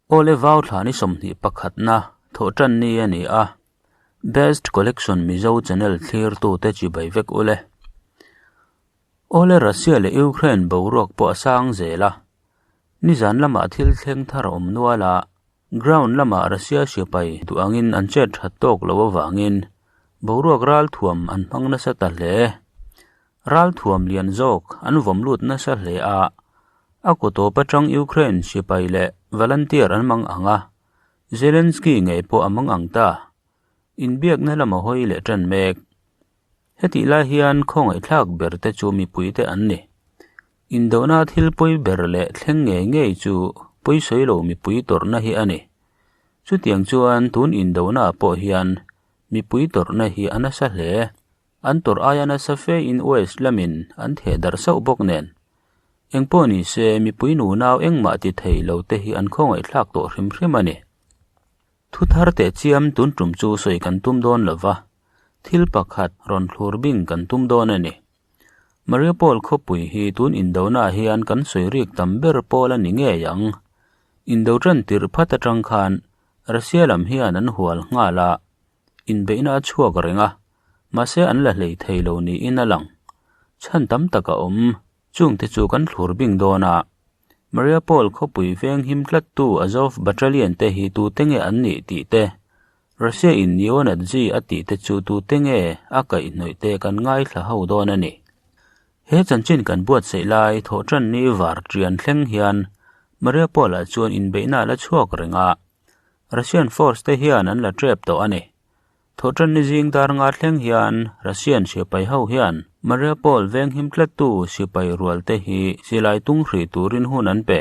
Awle vau thla ni 21na thawhtan ni a ni a, Best Collection Mizo channel thlirtute chibai vek ule. Awle Russia leh Ukraine boruak pawh a sang zel a, nizan lamah thil thleng thar a awm nual a, ground lamah Russia sipai duh angin an chet that tawk loh avangin boruak ralthuam an hmang nasa ta hle. Ralthuam lian zawk an vawm lut nasa hle a, a kutawp atang Ukraine sipai leh volunteer an mang ang a, Zelensky ngei pawh a mang ang ta. Inbiakna lam a hawi leh tan mek. Hetih lai hian khawngaihthlak ber te chu mipuite an ni. Indona thil pawi ber leh thleng ngei ngei chu pawisawi lo mipui tawrhna hi a ni. Chutiang chuan tun indona pawh hian mipui tawrhna hi a nasa hle. An tawrh aia nasa fe in West lamin an theh darh sauh bawk nen. Engpawh ni se, mipui nunau engmah ti thei lo te hi an khawngaihthlak tawh hrim hrim a ni. Thu thar teh chiam tun tum chu sawi kan tum dawn lo va, thil pakhat rawn thlur bing kan tum dawn a ni. Mariupol khawpui hi tun indonaah hian kan sawi rik tam ber pawl a ni ngei ang. Indo tan tirh phat atang khan Russia lam hian an hual nghal a, Inbeihna a chhuak reng a, mahse an la hlei thei lo niin a lang. Chhan tam tak a awm, chungte chu kan thlur bing dawn a. Mariupol khawpui veng him tlattu Azov Battalion te hi tute nge an nih tih te, Russia in Neo-Nazi a tih te chu tute nge a kaihhnawih te kan ngaithla ho dawn a ni. He chanchin kan buatsaih lai thawhtanni var ṭian thleng hian Mariupol-ah chuan inbeihna a la chhuak reng a, Russian force te hian an la trep tawh a ni. Thawhtanni zing dar nga thleng hian Russian sipai ho hian Mariupol venghim tlattu sipai rual te hi silai tung hrih turin hun an pe.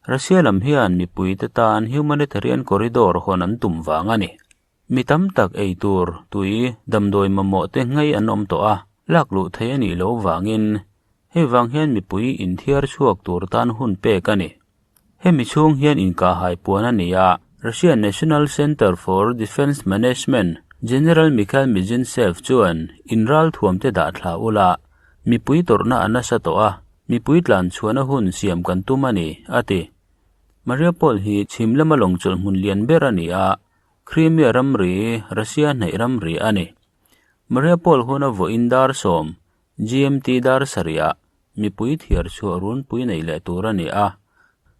Russia lam hian mipui te tan humanitarian corridor hawn an tum vang a ni. Mi tam tak ei tur, tui, damdawi mamawh te ngei an awm tawh a, lak luh theih a nih loh vangin hei vang hian mipui inthiar chhuak tur tan hun pek a ni. Hemi chhung hian inkahhai puan a ni a, Russian National Center for Defense Management General Mikhail Mizintsev chuan in ralthuamte dah thla ula, mipui tawrhna a nasa tawh a, mipui tlan chhuahna hun siam kan tum a ni, a ti. Mariupol hi chhim lama lawngchawlh hmun lian ber a ni a, Crimea ramri, Russia hnaih ramri a ni. Mariupol huna vawiin dar 10, GMT dar sarihah mipui thiar chhuah runpui nei leh tur a ni a,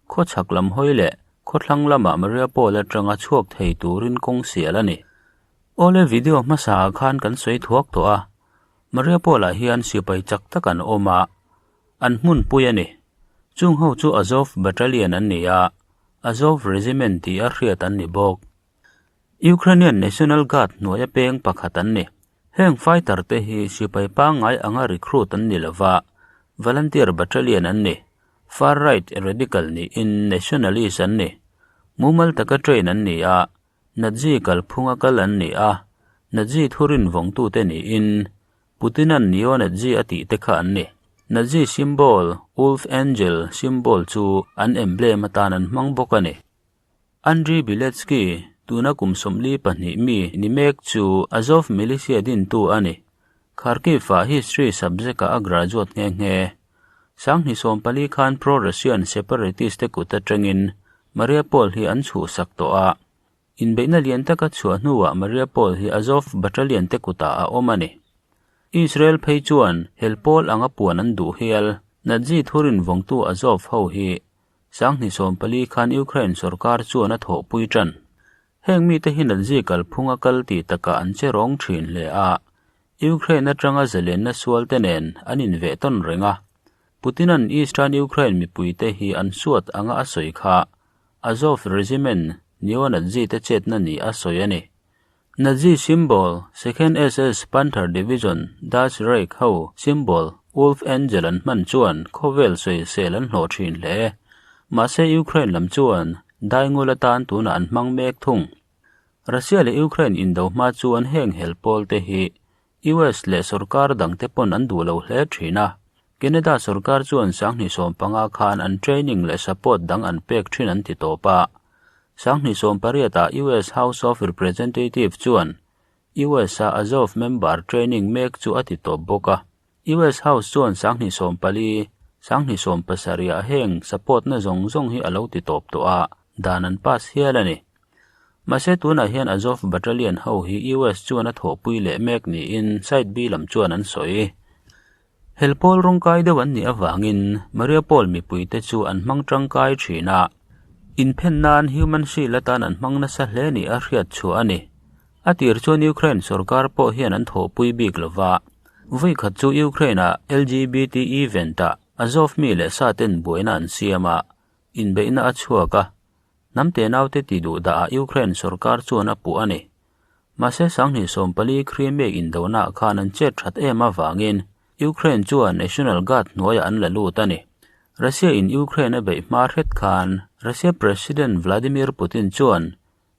khawchhak lam hawi leh khawthlang lamah Mariupol atanga chhuak thei turin kawng sial a ni. Awle video hmasa ah khan kan sawi thuak tawh a, Mariupol ah hian sipai chak tak an awm a, an hmunpui a ni. Chung ho chu Azov Battalion an ni a, Azov Regiment tih a hriat an ni bawk. Ukrainian National Guard hnuaia peng pakhat an ni. Heng fighter te hi sipai pangngai anga recruit an ni lova, volunteer battalion an ni. Far right radical niin nationalist an ni. Mumal taka train an ni a, Nazi kalphunga kal an ni a, Nazi thurin vawngtute niin Putinan neo-Nazi a tih te kha an ni. Nazi symbol, Wolf Angel symbol chu an emblem atan an hmang bawk a ni. Andriy Biletsky, tuna kum 42 mi ni mek chu Azov militia dintu a ni. Kharkiv-ah history subject-ah a graduate nghe nghe. 2014 khan pro-Russian separatist te kut atangin Mariupol hi an chhuhsak tawh a. Inbeihna lian taka chhuah hnuah Mariupol hi Azov battalion te kutah a awm a ni. Israel phei chuan helpawl anga puan an duh hial. Nazi thurin vawngtu Azov ho hi 2014 khan Ukraine sorkar chuan a thawhpui tan. Heng mite hi Nazi kalphunga kal tih takah an che rawng thin hle a, Ukraine atanga zalenna sual te nen an inveh tawn reng a. Putinan Eastern Ukraine mipuite hi an suat anga a sawi kha Azov Regiment neo-Nazi te chetna ni a sawi a ni. Nazi symbol, Second SS Panther Division, Das Reich ho symbol, Wolf Angel an hman chuan khawvel sawisel an hlawh thin hle. Mahse Ukraine lam chuan daingul atan tunah an hmang mek thung. Russia leh Ukraine indo hma chuan heng hel pawl te hi US leh sorkar dangte pawn an duh lo hle thin a. Canada sorkar chuan 2015 khan an training leh support dang an pek thin an ti tawp a. 2018 ah US House of Representative chuan US a Azov member training mek chu a ti tawp bawk a. US House chuan 2014, 2017 ah heng support na zawng zawng hi a lo ti tawp tawh a. dan an pass hial a ni. Mahse tunah hian Azov Battalion ho hi US chuan a thawhpui leh mek niin Side B lam chuan an sawi. Hel pawl rawngkai deuh an nih avangin Mariupol mipuite chu an hmang tangkai thin a, inphen nan human shield atan an hmang nasa hle nih a hriat chhuah a ni. A tir chuan Ukraine sorkar pawh hian an thawhpui bik lo va, vawi khat chu Ukraine-a LGBT event-ah Azov mi leh sa ten buaina an siam a, inbeihna a chhuak a, hnam tenaute ti duh dahah Ukraine sorkar chuan a puh a ni. Mahse 2014 Crimea indonaah khan an chet that em avangin Ukraine chuan National Guard hnuaiah an la lut a ni. Russia in Ukraine a beih hma hret khan Russia President Vladimir Putin chuan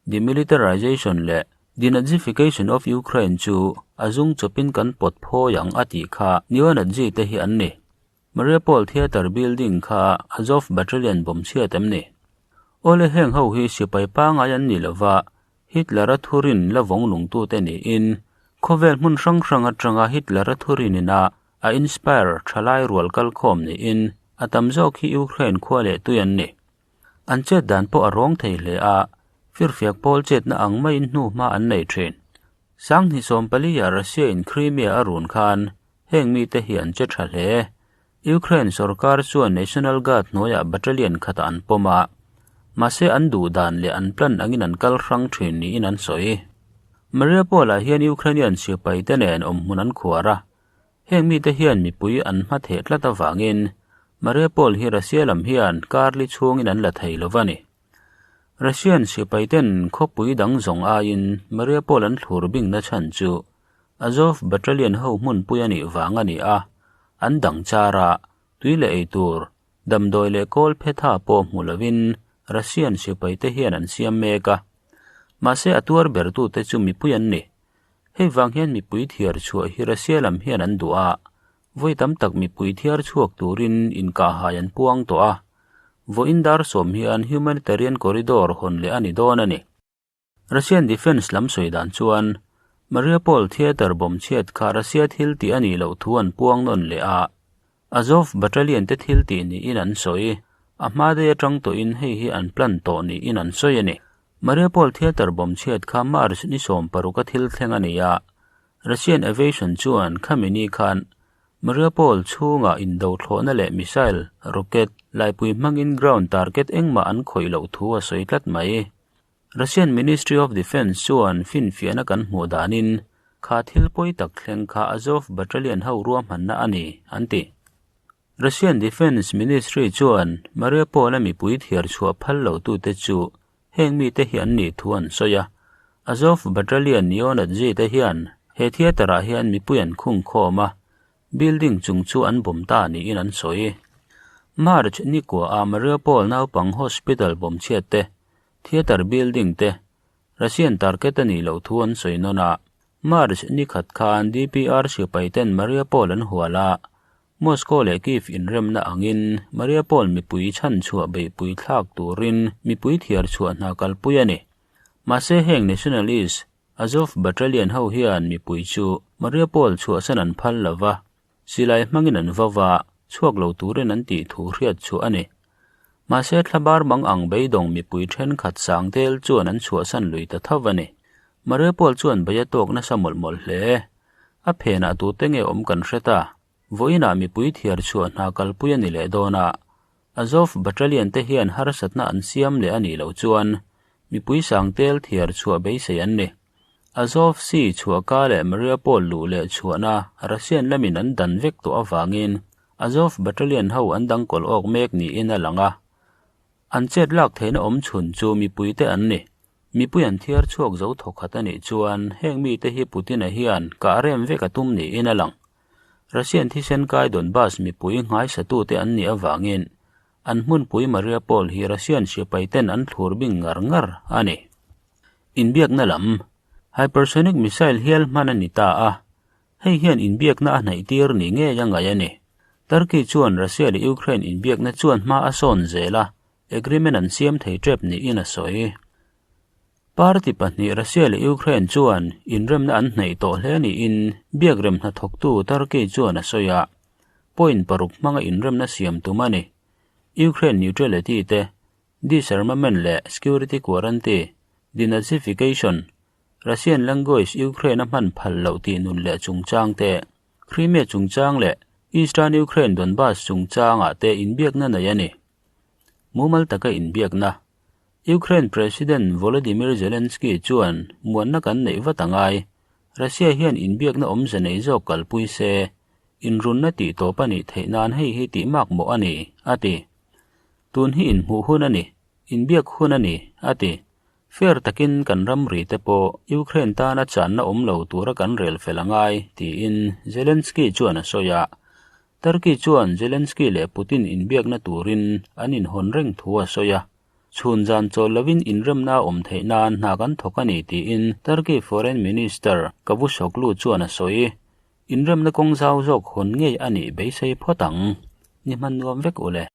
Demilitarization leh Denazification of Ukraine chu a zung chawpin kan pawt phawi ang a tih kha neo-Nazi te hi an ni. Mariupol Theatre building kha Azov Battalion bawm chhiat em ni? Awle heng ho hi sipai pangai an ni lova, Hitler-a thurin la vawng lungtute niin khawvel hmun hrang hrang atanga Hitler-a thurin ina a inspire thalai rual kalkhawm niin a tam zawk hi Ukraine khua leh tui an ni. An chet dan pawh a rawng thei hle a, firfiak pawl chetna ang maiin hnuhma an nei thin. 2014 ah Russia in Crimea a run khan heng mite hi an che tha hle. Ukraine sorkar chuan National Guard hnuaiah battalion khatah an pawm a, mahse an duh dan leh an plan angin an kal hrang thin niin an sawi. Mariupol ah hian Ukrainian sipai te nen awmhmun an khuar a, heng mite hian mipui an hma theh tlat avangin Mariupol hi Russia lam hian karli chhungin an la thei lo va ni. Russian sipaiten khawpui dang zawng aiin Mariupol an thlur bingna chhan chu Azov Battalion ho hmunpui a nih vang a ni a, an dang char a, tui leh ei tur, damdawi leh kawl phetha pawh hmu lovin Russian sipaite hian an siam mek a. Mahse a tuar bertute chu mipui an ni. Hei vang hian mipui thiar chhuah hi Russia lam hian an duh a, Vawi tam tak mipui thiar chhuak turin inkahhai an puang tawh a, vawiin dar sawm hian humanitarian corridor hawn leh a ni dawn a ni. Russian Defence lam sawi dan chuan Mariupol theatre bomb chhiat kha Russia thil tih a nih loh thu an puang nawn leh a, Azov Battalion te thil tih niin an sawi. A hma daih atang tawhin hei hi an plan tawh niin an sawi a ni. Mariupol theatre bomb chhiat kha March ni 16 a thil thleng a ni a, Russian Aviation chuan khami ni khan Mariupol chhungah indo thlawhna leh missile, rocket, laipui hmangin ground target engmah an khawih loh thu a sawi tlat mai. Russian Ministry of Defence chuan finfiahna kan hmuh danin kha thil pawi tak thleng kha Azov Battalion ho ruahmanna a ni, an ti. Russian Defence Ministry chuan Mariupol-a mipui thiar chhuah phal lotute chu heng mite hi an nih thu an sawi a. Azov Battalion neo-Nazi te hian he theatre-ah hian mipui an khung khawm a, building chung chu an bawm ta niin an sawi. March ni kuaah Mariupol naupang hospital bawm chhiat te, theatre building te Russian target a nih loh thu an sawi nawn a. March ni khat khan DPR sipaiten Mariupol an hual a, Moscow leh Kyiv inremna angin Mariupol mipui chhanchhuah beihpui thlak turin mipui thiar chhuah hna kalpui a ni. Mahse heng nationalist Azov Battalion ho hian mipui chu Mariupol chhuahsan an phal lo va, silai hmangin an vo va, chhuak lo turin an tih thu hriat chhuah a ni. Mahse thlabar mang ang beidawng mipui thenkhat sang tel chuan an chhuahsan lui ta tho a ni. Mariupol chuan bei a tawk nasa mawlh mawlh hle. A phenah tute nge awm kan hre ta? Vawiinah mipui thiar chhuah hna kalpui a ni leh dawn a, Azov Battalion te hian harsatna an siam leh a nih loh chuan mipui sang tel thiar chhuah beisei an ni. Azov Sea chhuahka leh Mariupol luh leh chhuahna Russian lamin an dan vek tawh avangin Azov Battalion ho an dangkawl awk mek niin a lang a. An chet lak theihna awm chhun chu mipuite an ni. Mipui an thiar chhuak zo thawkhat a nih chuan heng mite hi Putin-a hian kah rem vek a tum niin a lang. Russian thisen kai Donbas mipui nghaisatute an nih avangin an hmunpui Mariupol hi Russian sipaiten an thlur bing ngar ngar a ni. Inbiakna lam Hypersonic missile hial hman a ni ta a, hei hian inbiakna a hnaihtir ni ngei a ngaih a ni. Turkey chuan Russia leh Ukraine inbiakna chuan hma a sawn zel a, Agreement an siam thei tep niin a sawi. Party pahnih Russia leh Ukraine chuan inremna an hnaih tawh hle niin biakrem hnathawktu Turkey chuan a sawi a, point paruk hmanga inremna siam tum a ni. Ukraine neutrality te, Disarmament leh Security Guarantee, Denazification, Russian language Ukraine a hman phal loh tih nun leh chungchang te, Crimea chungchang leh Eastern Ukraine Donbas chungchangah te inbiakna nei a ni. Mumal taka inbiakna. Ukraine President Volodymyr Zelensky chuan muanna kan neih vat a ngai. Russia hian inbiakna awmze nei zawk kalpui se, inrunna tih tawp a nih theih nan hei hi tih mak mawh a ni, a ti. Tun hi inhmuh hun a ni, inbiak hun a ni, a ti. Fair takin kan ramri te pawh Ukraine tana channa awm lo tura kan rel fel a ngai, tiin Zelensky chuan a sawi a. Turkey chuan Zelensky leh Putin inbiakna turin an inhawn reng thu a sawi a. Chhun zan chawl lovin inremna a awm theih nan hna kan thawk a ni, tiin Turkey Foreign Minister Cavusoglu chuan a sawi. Inremna kawng zau zawk hawn ngei a nih beisei phawt ang. Ni hman nuam vek u le.